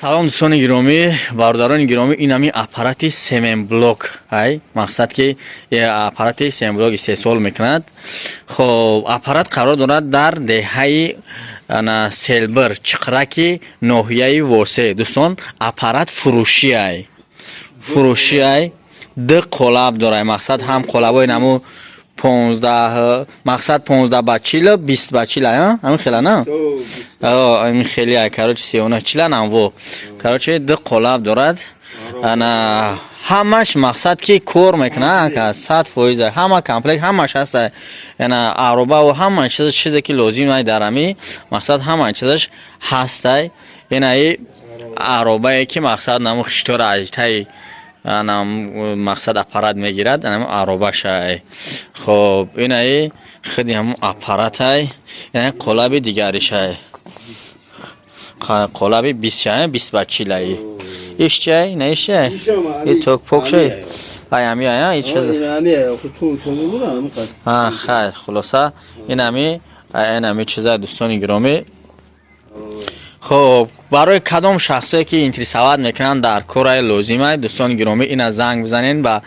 Салом, дӯстони гиромӣ, бародарони гиромӣ. Ин ҳамин аппарати семенблок ай, мақсад ки аппарати семенблок истеҳсол мекунад. Хоб, аппарат қарор дорад дар деҳаи ана Селбир, Чиқраки, ноҳияи Восе. Дӯстон, аппарат фурӯшӣ ай, фурӯшӣ ай. Ду қолаб дорад, мақсад ҳам қолабҳои наму 15, мақсад 15 ба 40, 20 ба 40 ай, ҳамин хела на, ин хели ай, короче, сиёна чила намво. Короче, ду қолаб дорад. Ана ҳамаш, мақсад ки кор мекунад, ака, 100%. Ҳама комплект, ҳамаш ҳаста, яна аробаву ҳама чиз, чизе ки лозим ай дар ҳами, мақсад, ҳама чизаш ҳастай. Инаи аробае ки, мақсад, наму хиштора аз таи анам, мақсад, аппарат мегирад, анам аробашай. Хоб, инаи худи ҳамун аппаратай, ина қолаби дигаришай, қолаби бистшай, 20 ба 40-аи. Ишчай, на ишчай, и ток покшай ай, ами ай, и чиз. Хай, хулоса, ин ами чиза, дӯстони гиромӣ. Хоб, барои кадом шахсое ки интересовать мекунанд, дар корае лозимай, дӯстони гиромӣ, ина занг бизанен, ба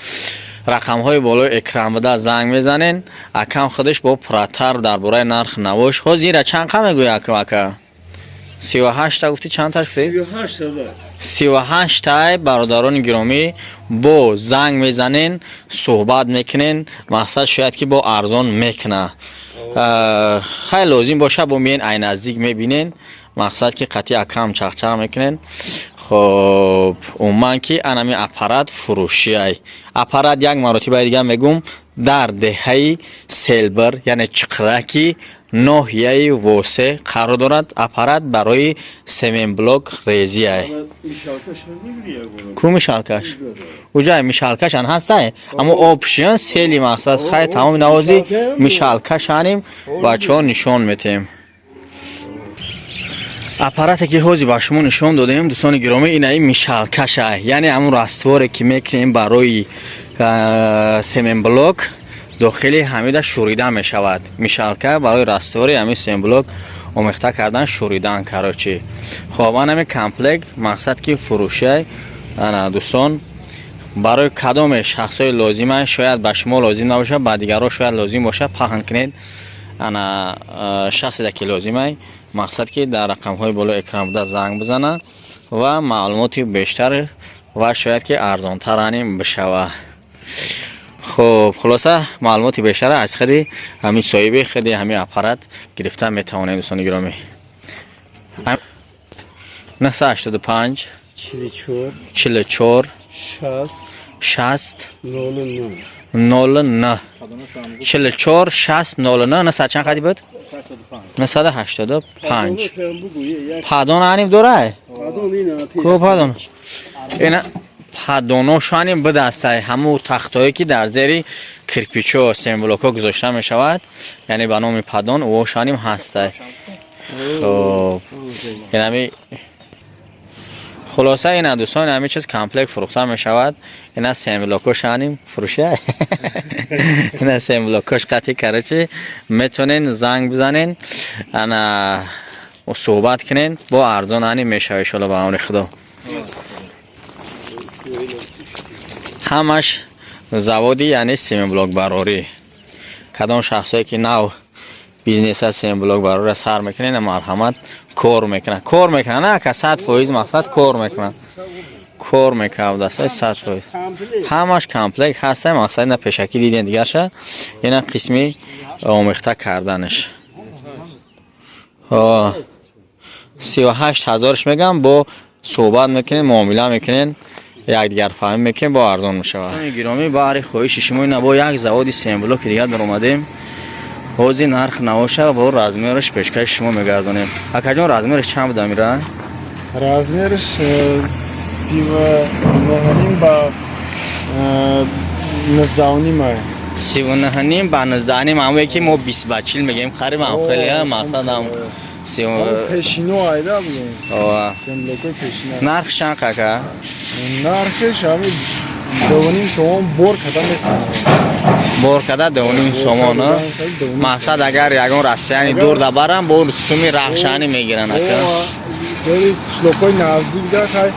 рақамҳои болои экран буда занг мезанен. Акам худаш бо пурратар дар бораи нарх навош. Ҳозир ира чанд қа мегӯя, ака? 38-та гуфтӣ, чандташ гуфтӣ? 38-тай. Бародарони гиромӣ, бо занг мезанен, суҳбат мекунен, мақсад, шояд ки бо арзон мекуна. Хай, лозим боша, бо миен, ай наздик мебинен, мақсад ки қатъи акам чақчақ мекунен. Хоб, умуман ки анами аппарат фурӯшӣ ай. Аппарат, як маротибаи дигар мегум, дар деҳаи Селбир, яъне Чиқраки, ноҳияи Восе қарор дорад. Аппарат барои семенблок резиай. Ку мешалкаш? Уҷай мешалкашан ҳастай, аммо обшиён сели, мақсад, хай, тамоми навози мешалкашаним, бачаҳо нишон метем. Аппарате ки ҳозир ба шумо нишон додем, дӯстони гиромӣ, инаи мешалкаша, яъне ҳамун растворе ки мекунем барои семенблок, дохили ҳамида шӯрида мешавад. Мешалка барои раствори ҳамин семенблок омехта кардан, шӯридан, короче. Хоб, ан ҳами комплект, мақсад ки фурӯшай. Ана, дӯстон, барои кадоме шахсҳои лозима, шояд ба шумо лозим набошад, ба дигарҳо шояд лозим бошад, паҳн кунед. Ана шахседа ки лозимай, мақсад ки дар рақамҳои болои экран буда занг бизанад ва маълумоти бештар ва шояд ки арзонтар аним бишава. Хуб, хулоса, маълумоти бештар аз худи ҳамин соҳиби худи ҳамин аппарат гирифта метавонем, дӯстони гиромӣ. 985 44 44 60 60 09. 09 44 60 09. Насад чанд қади буд? 985. Поддон аним дорай? Ку поддон? Ина поддоношаним бидастай, ҳамун тахтое ки дар зери кирпичо, семблокҳо гузошта мешавад, яъне ба номи поддон, ошаним ҳастай. Хоб, инами хулоса, ина, дӯстон, ҳамин чиз комплект фурӯхта мешавад. Ина семблокошаним фурӯша, ина семблокош қатъи. Короче, метонен занг бизанен, ана суҳбат кунен, бо арзон ани мешава, иншолло, ба амри Худо. Ҳамаш заводи, яъне семенблокбарорӣ. Кадом шахсое ки нав бизнеса семенблокбарория сар мекунед, марҳамат, кор мекунад, кор мекунад, на ка, 100%, мақсад, кор мекунад, кор мекунад, дастаи 100%. Ҳамаш комплект ҳаста, мақсад, ина пешакӣ дидем, дигарша ина қисми омехта карданаш. 38 ҳазорш мегам, бо суҳбат мекунем, муомила мекунем, якдигарфаҳмӣ мекунем, бо арзон мешавад. Гиромӣ, баҳри хоҳиши шумо ина бо як заводи семблоки дигар даромадем. Ҳозир нарх навоша бо размераш пешкаши шумо мегардонем. Акаҷон, размераш чанд буда мира? Размерш 39,5 ба 19,5. 39,5 ба 19,5, ҳамое ки мо 20 ба 40 мегӯем, хариб ҳам хеле мақсадам. Пешино айда будем. Семблокои пешина. Нарх чанд, кака? Нархеш ҳами 2,5 сомон, бор када метавонад. Бор када 2,5 сомон. Мақсад, агар ягон расстояние дур да барам, бо суми рахшанӣ мегиранд, ака. Дори қишлоқҳои наздик да хай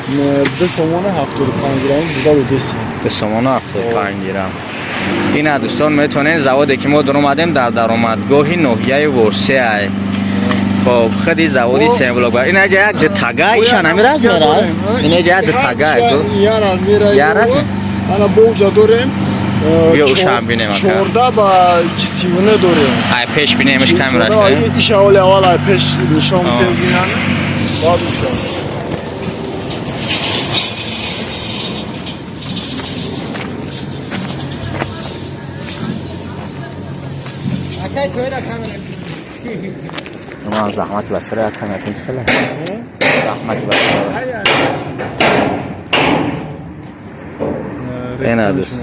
2 сомона 75 грамм буда додесем. 2 сомона 75 дирам. Ина, дӯстон, метавонед заводе ки мо даромадем, дар даромадгоҳи ноҳияи Восеай. Хоб, худи заводи семблок. Ина ҷа як тага ишан ҳами размера. Ина ҷа як тага. Я размера. Я размер. Ана боғҷа дорем. Биё, ушам бинем, ака. 14 ба 39 дорем. Ай пеш бинемш камера. Иша оли аввал ай пеш нишон метем, бинан. Баъд уша. Ман заҳмати бачаро як кам якум хеле. Заҳмати бачаро. Ина, дӯст.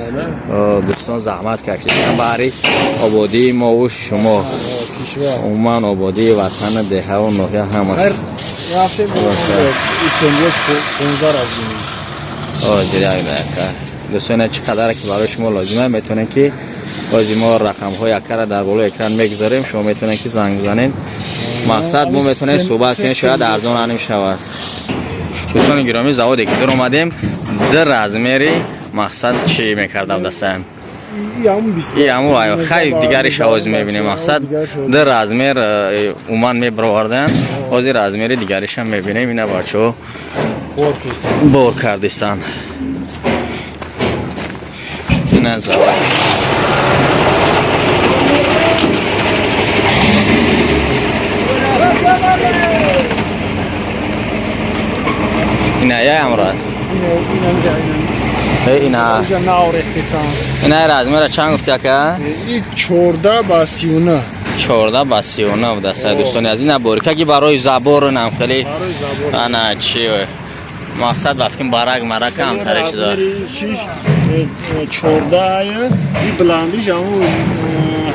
О, дӯстон заҳмат кашидан баҳри ободии мову шумо. Кишвар. Умуман ободии ватана, деҳаву ноҳия ҳамаш. Ҳар рафтем семблок 15 размер. Ҳозир як дақиқа. Дӯстон, чӣ қадаре ки барои шумо лозима, метавонед ки ҳозир мо рақамҳои якара дар болои экран мегузорем, шумо метавонед ки занг бизанед. Мақсад, мо метавонем суҳбат кунем, шояд арзон аним шавад. Дӯстони гиромӣ, заводе ки дар омадем, ду размери мақсад чӣ мекардам дастан. И ҳаму хай дигариш ҳозир мебинем. Мақсад, ду размер умуман мебаровардан, ҳозир размери дигаришам мебинем. Ина, бачаҳо бор кардистанд. Ина завод. Ина я амра. Ина. Ина размера чанд гуфти, ака? 14 ба 39. 14 ба 39 будаст, дӯстони азиз. Ина борикаги барои забору нам хеле. Ана чи мақсад, вақти барак марак ҳам таре чизо. Шиш 14, и баландиш ҳаму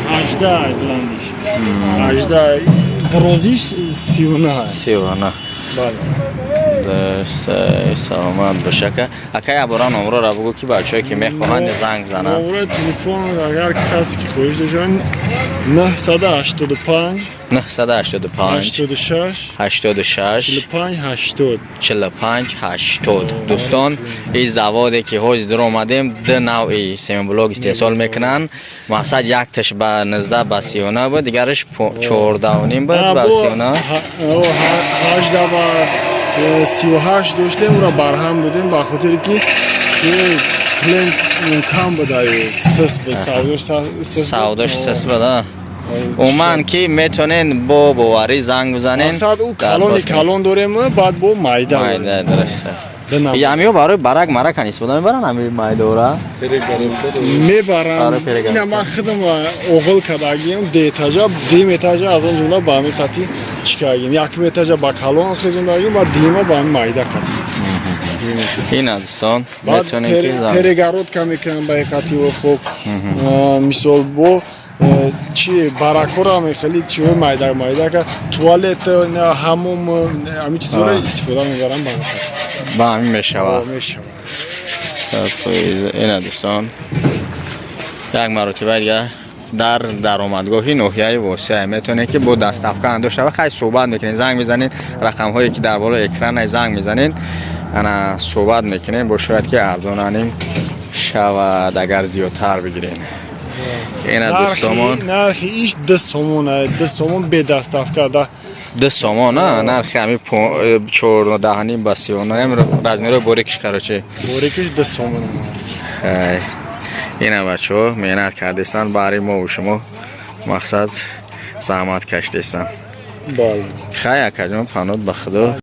18, баландиш 18, дарозиш 39. 39. Бале. Саломат бош, ака. Ака, як бора номрора бугӯ, ки бачаҳое ки мехоҳанд, занг зананд. Номрои телефон, агар касе ки хоҳиш дошанд, 985 985 86 86 45 80. 45 80. Дӯстон, ин заводе ки ҳозир дар омадем, ду навъи семблок истеҳсол мекунанд. Мақсад, якташ ба 19 ба 39 буд, дигараш 14.5 буд ба 39. 18 ба 38 доштем, ура барҳам додем, ба хотире ки клиент кам буда, сис буд савдош. Савдош сис буд. Умуман ки метавонед бо боварӣ занг бизанед. Мақсад, ӯ калони калон дорем, баъд бо майда. Майда, дуруст. Ямиё барои барак маракан истифода мебаранд ҳами майдора? Мебаранд. Ина ман худам оғил кардагиам, деэтажа, дуюм этажа, аз он ҷумла ба ҳамин қати чӣ кардагим, якум этажа ба калон хезондагим ва дуюма ба ҳамин майда қати. Ина, дӯстон. Баъд перегородка мекунам ба қати. Хоб, мисол, бо чи баракҳоро хеле чиҳои майда майда, туалет, ҳамом, ҳамин чизҳоро истифода мебарам. Ба Ба ҳамин мешавад. Мешавад. Ина, дӯстон, як маротиба дига дар даромадгоҳи ноҳияи Восеа метавонед ки бо доставка андоз шава. Хай, суҳбат мекунед, занг мезанед, рақамҳое ки дар болои экрана, занг мезанед, ана суҳбат мекунем, бо шояд ки арзонаним шавад, агар зиёдтар бигирем. Ина, дӯстомон. Нархи иш 2 сомон, 2 сомон бе доставка да. 2 сомон нархи ҳами 14.5 ба 39 размерои борикиш, короче. Борикиш 2 сомон. Ина, бачаҳо меҳнат кардестанд баҳри мову шумо, мақсад, заҳмат кашидестанд. Бале. Хай, акаҷон, панод ба худо.